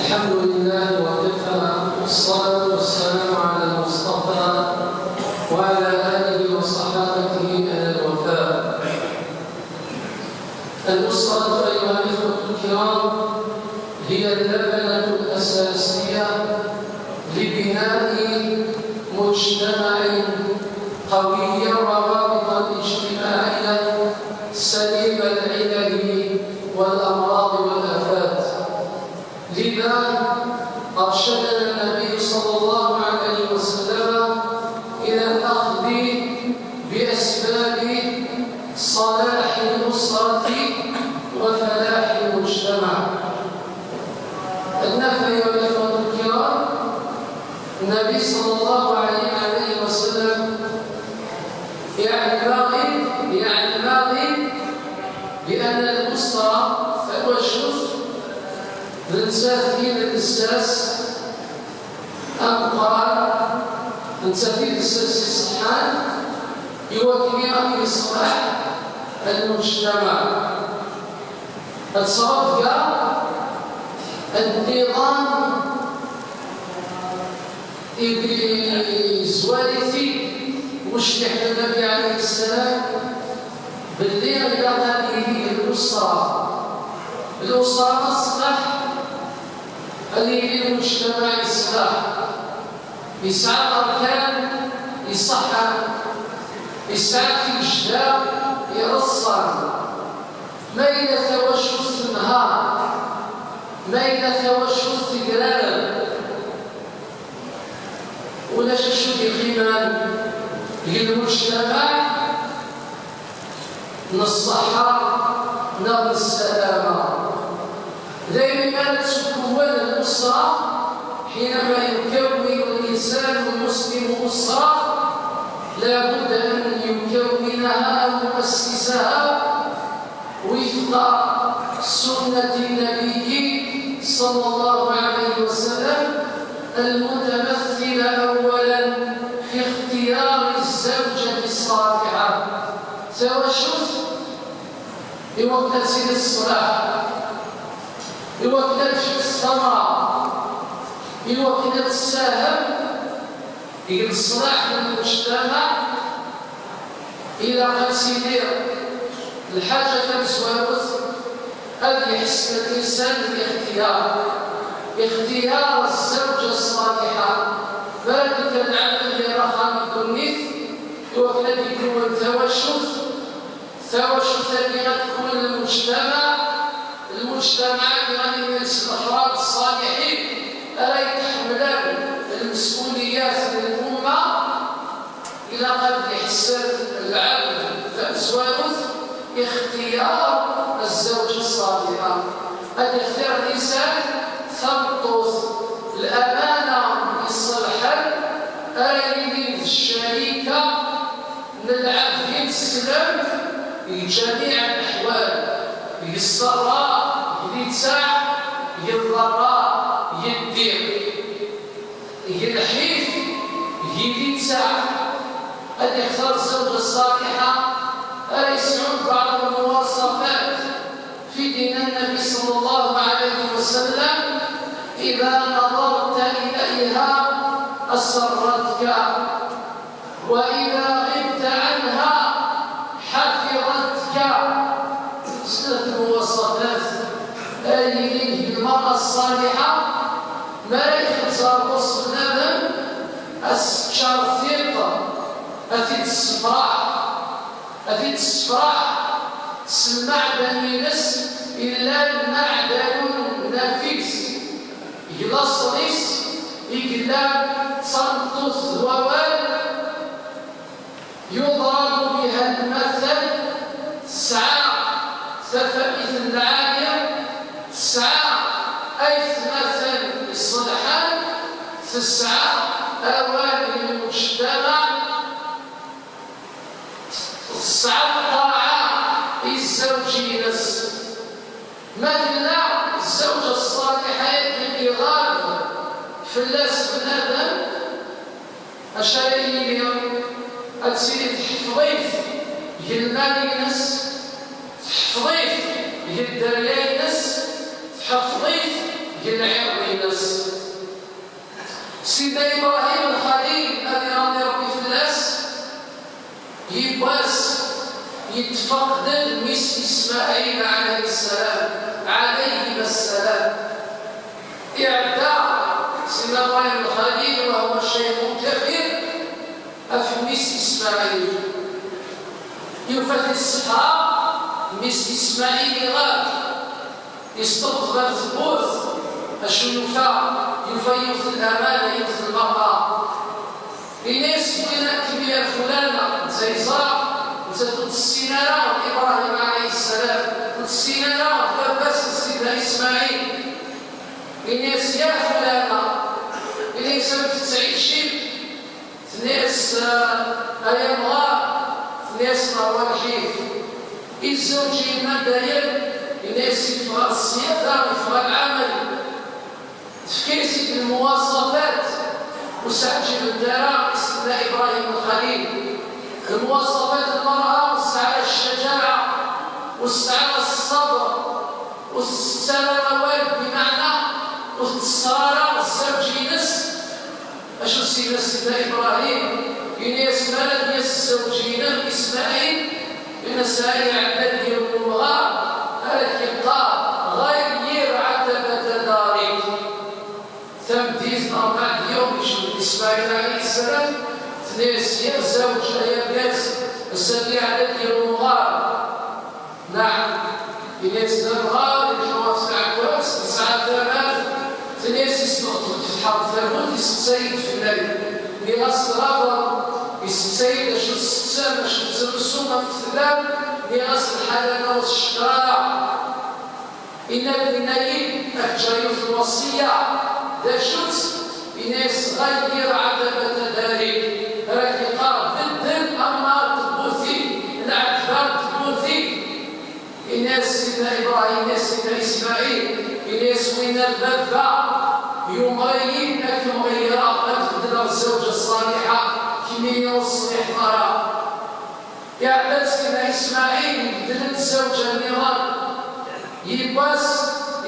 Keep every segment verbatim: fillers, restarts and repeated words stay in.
الحمد لله وكفى، والصلاة والسلام على المصطفى وعلى آله وصحابته أهل الوفاء. الأسرة أيها الإخوة الكرام هي اللبنة الأساسية لبناء مجتمع قوي الروابط الاجتماعية سليم العلل والأمراض والآفات. لذا أرشدنا النبي صلى الله عليه وسلم إلى الأخذ بأسباب صلاح الأسرة وفلاح المجتمع. النفع والإخوة الكرام، النبي صلى الله عليه عليه وسلم يعني باغي يعني باغي بأن الأسرة فوشف لنسافين الإساس أمقران نسافين الإساس الصحان يوكلي يصلح المجتمع. الصرف كاع النظام اللي زوالتي وش يحب النبي عليه السلام باللي إذا قال لي الأسرة، الأسرة تصلح اللي المجتمع يصلح، يسعى أركان يصحح، يسعى في الجدار يرصن، ما إلا ثوشوث النهار، ما إلا ثوشوث تقرار، ولا شو يقيمان المجتمع نصحة نغم السلامة. دائما تكون الأسرة حينما يكون الإنسان المسلم أسرة لابد أن يكونها أو يؤسسها وفق سنة النبي صلى الله عليه وسلم، المتمثلة أولا في اختيار الزوجة الصالحة. سوى شوف يوقت سيد الصلاح، يوقت الصلاة، يوقت الساهم، يصلح المجتمع. إلا قد سيدي الحاجة تمسواوث، هذا يحسن الإنسان الاختيار، اختيار الزوجة الصالحة. ذلك العبد اللي راه من الدنيا يوكل يكون توشف، توشف اللي غتكون المجتمع، المجتمع اللي غادي يمارس الأفراد الصالحين، راه يتحمل المسؤوليات للأمة. إلا قد يحسن العبد فمزوانوث اختيار الزوجة الصالحة، قد يختار الإنسان ثمطوث الأمانة الصالحة، أريد الشريكة نلعب في السلام في جميع الأحوال، في السراء، في التاع، في الضراء، في الضيق. يلحيف يليتسع، قد يختار الزوجة الصالحة، راه يسعود بعض المواصفات في دين النبي صلى الله عليه وسلم: إذا نظرت إليها أسرتك، وإذا غبت عنها حفظتك. ثلاث مواصفات هذه المرأة الصالحة ما يخلصها الوصف الندم. السكر ثقة، أتي الصفراح، أتي الصفراح، سمع دمينس إلا المعدن النفيس. يلا الصليس يقلا تنطوث ووال. يضرب بها المثل تسعة، ثفائث العالية تسعة، أي مثل الصلحان تسعة، أواني المجتمع تسعة، الطاعة الزوجينس. ما قلنا الزوجة الصالحة يدي غالب في الناس بنادم، أشار إلي أتسيري تحفظيت يلمانينس، تحفظيت يدريينس، تحفظيت deg lɛirq-ines. Sidna Ibrahim Lxalil, ad iṛaḍi Ṛebbi fell-as, yiwwas yettfaqed-d mmi-s Ismaɛil ɛalayhi ssalam, ɛalayhima ssalam. Iɛedda Sidna Ibrahim Lxalil wa huwa ccayxun kabir ɣef mmi-s Ismaɛil. Yufa-t iṣeḥḥa, mmi-s Ismaɛil iɣab. Yesṭebṭeb ɣer tewwurt, acu yufa? Yufa yiwet n lamana, yiwet n lmerqa. Ini-as, win akken ya fulana, netta yeẓra, nettat ur tessin ara Ibrahim ɛalayhi ssalam, ur tessin ara baba-s n Sidna Ismaɛil. Ini-as, ya fulana, ini-as, amek tettɛicim? Tenna-yas, "Ay amɣar," tenna-yas, "Ṛwa lḥif." Izzewǧ yemma dayem, yenna-yas, "Yeffeɣ ɣer ṣṣyada, yeffeɣ ɣer lɛamal." Tefka-yas-id lmuwaṣafat ur s-ɛǧibent ara i Sidna Ibrahim Lxalil. Lmuwaṣafat n lmeṛ'a, ur tesɛi ara ccaǧaɛa, ur tesɛi ara ṣṣabr, ur tettett ara awal, bimeɛna ur tettṣer ara zzewǧ-ines. Acu s-yenna Sidna Ibrahim? Yenna-yas, mi ara d-yas zzewǧ-inem Ismaɛil, yenna-as, "Ay iɛedda-d yiwen n umɣar ara k-yeqqar, ɣayyir ɛatabata darik." Tameddit neɣ mɛad yawm, yecmed Ismaɛil ɛalayhi ssalam, tenna-yas, "Ya zzewǧ, ay argaz, ass-agi iɛedda-d yiwen n umɣar." Naɛam, yenna-yas, d amɣar, ileḥḥu ɣef tɛekkazt, tesɛa tamart, tenna-yas, isneɣ-d tfetḥeɣ-d tawwurt, iseqsa-yi-d fell-ak. Nniɣ-as, tɣabeḍ, iseqsa-yi-d acu tettessem, acu tettlusum, amek tellam, nniɣ-as, lḥal-a ur tcekker ara. Yenna-d, yenna-yi-d, ad k-ǧǧeɣ yiwet n lweṣṣiyya, d acu-tt? Yenna-yas, ɣayyir ɛatabata darik, ara k-yeqqar, beddel amar n tewwurt-ik, lɛetba n tewwurt-ik. Ini-as Sidna Ibrahim, ini-as Sidna Ismaɛil, ini-as, winna d baba, yumeṛ-iyi ad kem-ɣeyyreɣ, ad beddleɣ zzewǧa ṣṣaliḥa, kemmini ur teṣliḥeḍ ara. Iɛedda-d Sidna Ismaɛil, ibeddel-d zzewǧa nniḍen. Yiwwas,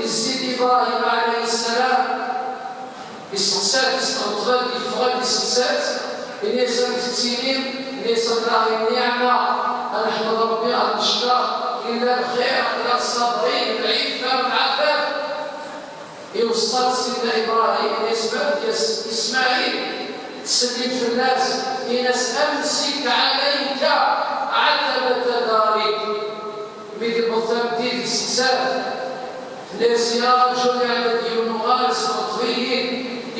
izzi-d Ibrahim ɛalayhi ssalam. Iseqsa-t, isteɣṭeb-d, yeffeɣ-d, iseqsa-t, ini-as, amek tettinim? Ini-as, ad naɣ nniɛma, ad neḥmed Ṛebbi, ad neckeṛ, yella lxir, aql-aɣ ṣabrin, lɛiffa, lɛafat. Iweṣṣa-t Sidna Ibrahim, ini-as, ma d-yas Ismaɛil, ttsellim fell-as, ini-as, amsik ɛalayka ɛatabata darik. Mi d-yewweḍ tameddit, iseqsa-t, tenna-yas, ya rrǧul, iɛedda-d yiwen umɣar, isteɣṭeb-iyi,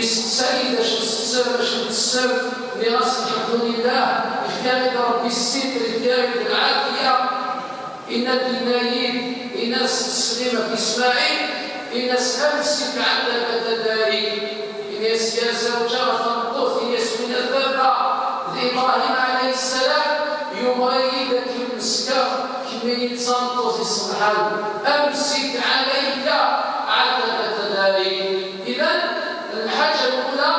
iseqsa-yi-d acu tsettem, acu tessem, nniɣ-as, lḥemdulillah, yefka-yi-d Ṛebbi ssitr, yefka-yi-d lɛafiya. Yenna-d, yenna-yi-d, ini-as, ttsellim ɣef Ismaɛil, ini-as, amsik ɛatabata darik. Ini-as, ya zzewǧa, a tameṭṭut, ini-as, winna d baba, d Ibrahim ɛalayhi ssalam, yumeṛ-iyi-d ad kem-msekkeɣ, kemmini d tameṭṭut iṣelḥen. Amsik ɛalayka ɛatabata darik. Idan, lḥaǧa lula,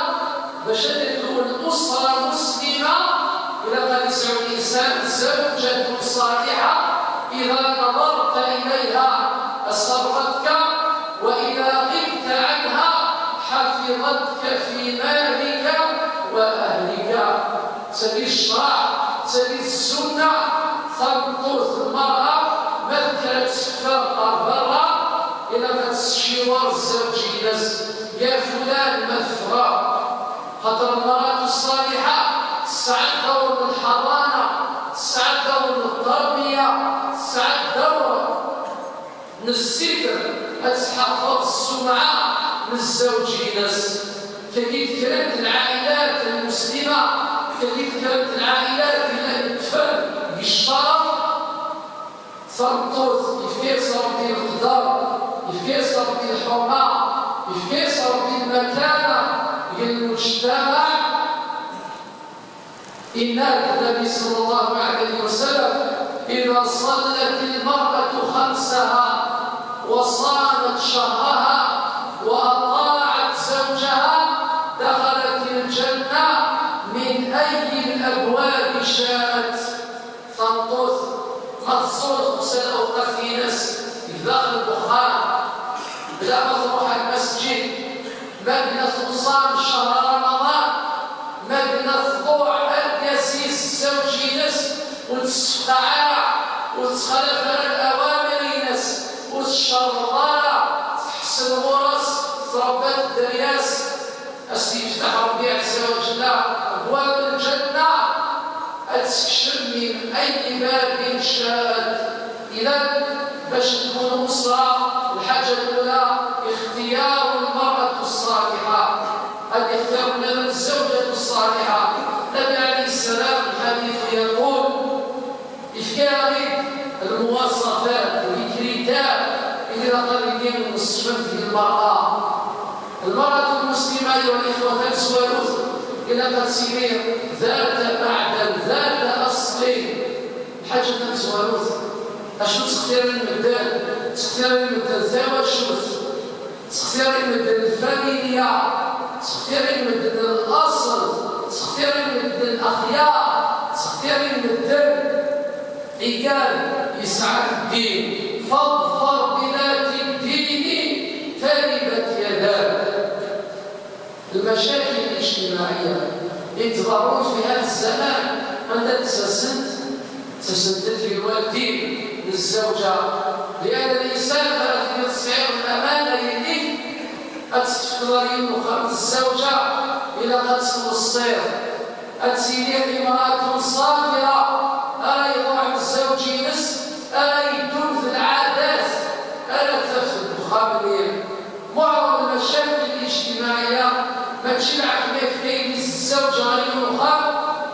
bac ad tdum usra muslima, ilaq ad yesɛu linsan zawǧatun ṣaliḥa. Ida naḍarta ilayha, asarratka, wa ida ɣibta ɛanha, ḥafiḍatka fi malika wa ahlika. Tagi ccṛeɛ, tagi ssunna, tameṭṭut, lmeṛa, ma tekker ad teffeɣ ɣer berra, ilaq ad tessiwel zzewǧ-ines, ya fulan, ma teffɣeḍ. Xaṭer lmeṛatu ṣṣaliḥa tesɛa dawr n lḥaḍana, tesɛa dawr n tterbiya, tesɛa dawr n ssitr, ad tḥafeḍ ssumɛa n zzewǧ-ines. Tagi d kra n lɛailat lmuslima, tagi d kra n lɛailat i llan ṭṭfen deg ccerf. Tameṭṭut, yefka-yas Ṛebbi leqder, yefka-yas Ṛebbi lḥurma, yefka-yas Ṛebbi lmakana deg lmujtamaɛ. Inna-d Nnabi ṣalla Llahu ɛalayhi wa sallam, إذا صلت المرأة خمسها وصامت شهرها وأطاعت زوجها دخلت الجنة من أي الأبواب شاءت. Tameṭṭut, ma tṣum xemsa n lewqat-ines deg daxel n uxxam, bla ma tṛuḥ ar lmasǧid, Ma d-nna tuṣam ccher Ramaḍan, ma d-nna tḍuɛ argaz-is zzawǧ-ines, ur tessefqaɛ ara, ur tettxalaf ara lawamir-ines, ur tcerreḍ ara, teḥsen ɣur-s, tṛebba-t dderya-s. Ad s-yefteḥ Ṛebbi ɛezza wa ǧella abwab n lǧenna, ad tekcem min ayyi babin caat. Idan, bac tkun usra, lḥaǧa lula, ixtiyaru lmaratu ṣṣaliḥa. Ad ixtir bnadem zzawǧatu ṣṣaliḥa. Nabi ɛalayhi ssalam, lḥadit yaqul, ifka-aɣ-id lmuwaṣafat, les critères, i ilaq ad ilin ṣṣfent di lmar'a. Lmaratu lmuslima, ayuha lixwa tamezwarut, ilaq ad tili ذات معدن، ذات أصل. Lḥaǧa tamezwarut, acu ttextiren medden? Ttextiren medden tawacult, ttextiren medden lfamilya, ttextiren medden laṣel, ttextiren medden lexyar, ttextiren medden igan yesɛan ddin. فاظفر بذات الدين تربت يداك. Lmacakil lijtimaɛiyya i iḍerrun fi hada zzaman, anda ttasent? Ttasent-d lwaldin n zzawǧa, lian linsan ara tiliḍ tesɛiḍ lamana yelli-k, ad tt-tefkeḍ ar yiwen uxxam n zzawǧa, ilaq ad tt-tweṣṣiḍ. Ad tili imraatun ṣabira, ara iḍuɛen zzawǧ-ines, ara yeddun d lɛadat, ara tafeḍ deg uxxam-nni. Muɛḍem lmacakil lijtimaɛiyya, mačči lɛeql i yefka yelli-s zzawǧ ɣer yiwen uxxam,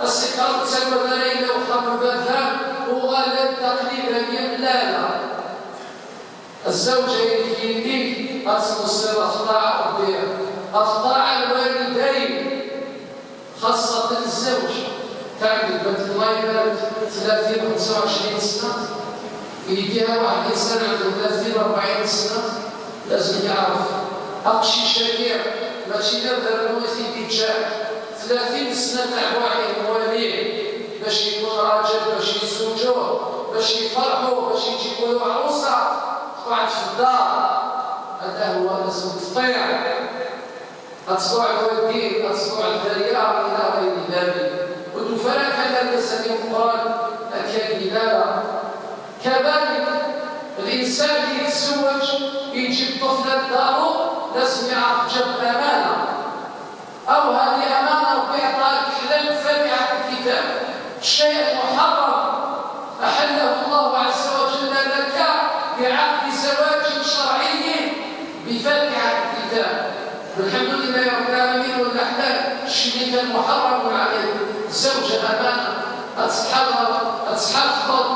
ad s-iqqar ur ttagad ara, yella uxxam n baba-m, uɣal-d, aql-i dagi. La, la. Zzawǧa-inek yelli-k ad tt-tweṣṣiḍ ɣef ṭṭaɛa n Ṛebbi, ɣef ṭṭaɛa n lwalidayn. خاصة الزوج, تعرف بنت الله يبارك ثلاثين خمسة وعشرين سنة, يديها واحد الإنسان عنده ثلاثين أربعين سنة, لازم يعرف أقشي شريع, ماشي لا دار موت يدي جاع ثلاثين سنة تعبوا عليه مواليه باش يكون راجل, باش يزوجوه, باش يفرحوا, باش يجيبوا له عروسة تقعد في الدار. هذا هو لازم تطيع. Ad tḍuɛ lwaldin, ad tḍuɛ dderya, ila ɣayri dalik. Ur tufa ara kan argaz-agi meqqren, akka ilala. Kadalik, الإنسان اللي يتزوج يجيب طفلة لدارو لازم يعرف جاب أمانة. أو هذه أمانة ربي عطاها لك حلال بفاتحة الكتاب. الشيء المحرم أحله الله عز وجل لك بعقد زواج شرعي بفاتحة الكتاب. والحمد لله رب العالمين, ولا حلال الشيء اللي كان محرم عليك. الزوجة أمانة, ad tt-tḥadreḍ, ad tt-tḥafḍeḍ,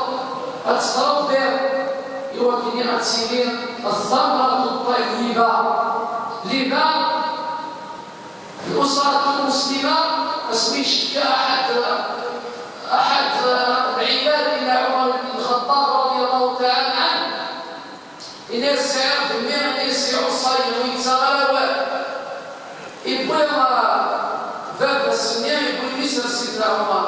ad tt-tṛebbiḍ. Iwakken ad tili الثمرة الطيبة. لذا الأسرة المسلمة, asmi yecteka أحد, أحد العباد إلى عمر بن الخطاب رضي الله تعالى عنه, yenna-yas sɛiɣ mmi, yenna-yas iɛuṣa-yi, ur yettaɣ ara awal. Iwwi, ah, baba-s-nni, iwwi mmi-s ar Sidna Ɛumer.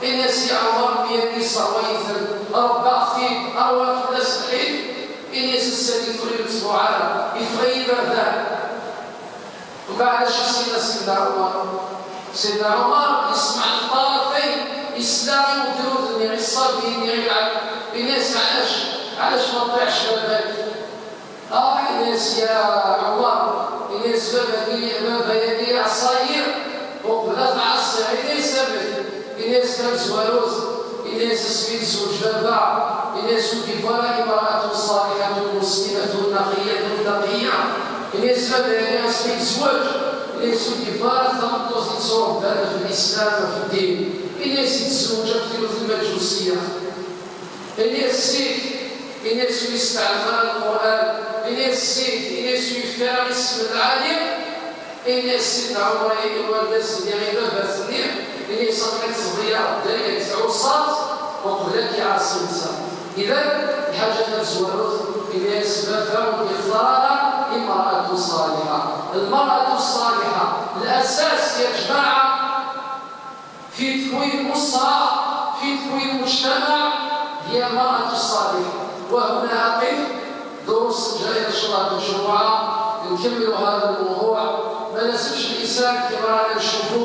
Yenna-yas, ya Ɛumer, mmi-agi yesserwa-yi-ten, ṛebbaɣ-t-id, ṛwiɣ fell-as lḥif. Yenna-yas, ass-agi tura ur yettḍuɛ ara, yeffeɣ-iyi d aberdan. Mbeɛd acu s-yenna Sidna Ɛumer? Sidna Ɛumer yesmeɛ lṭarafayn, yesla i ugrud-nni, i ṣṣabi-nni, i lɛebd. Yenna-yas, ɛlac, ɛlac ma ṭṭiɛec baba-k? Ah, yenna-yas, ya Ɛumer, yenna-yas, baba-agi, baba-agi iɛṣa-yi, uqbel ad t-ɛaṣiɣ, yenna-yas, amek? Yenna-yas tamezwarut, yenna-yas asmi yezweǧ baba, yenna-yas ur d-yewwi ara امرأة صالحة مسلمة نقية تقية. Yenna-yas baba-agi asmi yezweǧ, yenna-yas ur d-yewwi ara tameṭṭut yettṛebban ɣef lislam, ɣef ddin. Yenna-yas yettzewǧ akked yiwet n lmaǧusiya. Yenna-yas zik, yenna-yas ur yesteɛmel ara Lqur'an. Yenna-yas zik, yenna-yas ur yefki ara isem n lɛali. Ini-as Sidna Ɛumer i urgaz-nni, i baba-s-nni, ini-as aql-ak tḍeyɛeḍ dderya deg tɛuṣat uqbel ad k-iɛaṣi netta. Idan, lḥaǧa tamezwarut, ini-as baba ur d-yextar ara imraatu ṣaliḥa. Lmaratu ṣaliḥa, lasas, ya ǧmaɛa, في تكوين أسرة، في تكوين مجتمع، هي المرأة الصالحة. وهنا أقف، دروس الجاية إن شاء الله في الجمعة نكمل هذا الموضوع. Ad yessefcel l'insan kra ara ncufu,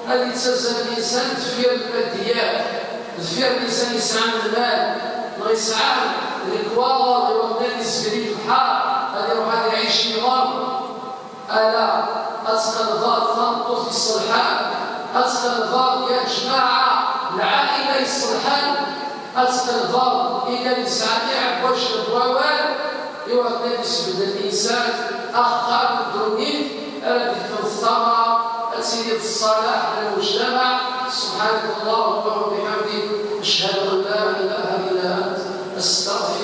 ad yettazzal l'insan deffir lmaddiyat, deffir l'insan yesɛan lmal, neɣ yesɛan lekwaɣeḍ i wakken ad yezger i lebḥer, ad iruḥ ad iɛic iḍer. Ala, ad tqelbeḍ tameṭṭut iṣelḥen, ad tqelbeḍ ya lǧemaɛa, lɛaila iṣelḥen, ad tqelbeḍ i kan yesɛan iɛebbwacen n wawal, i wakken ad yesbedden l'insan axxam n ddunit, ara d-yefken ttama, ad tili d ṣṣalaḥ n lmujtamaɛ. سبحانك اللهم وبحمدك، أشهد أن لا إله إلا أنت، أستغفرك.